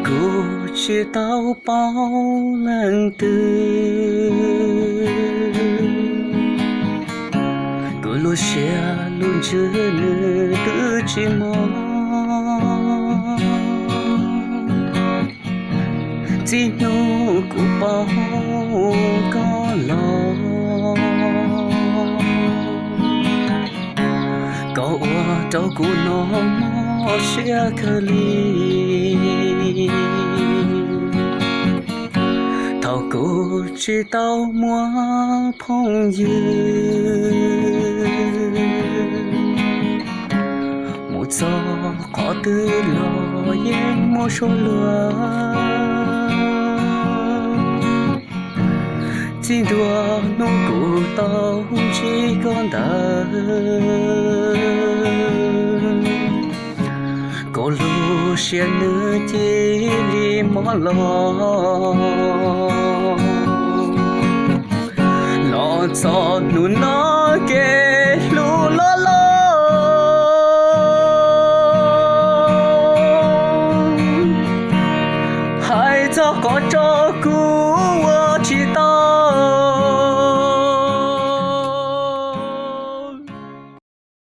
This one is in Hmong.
Kuv tsis tau paub leej twg, kuv lub siab lub ntsws nws twb tsis mob. Txij hnub kuv pom koj los, koj ua rau kuv no mob siab kawg li. Thaum kuv tsis tau muaj phooj ywg, mus txog qhov twg los yeej muaj suab luag. Txij ntua hnub kuv tau ntsib koj ntawd, koj lub siab nws cia li mob los. Los txog hnub no kev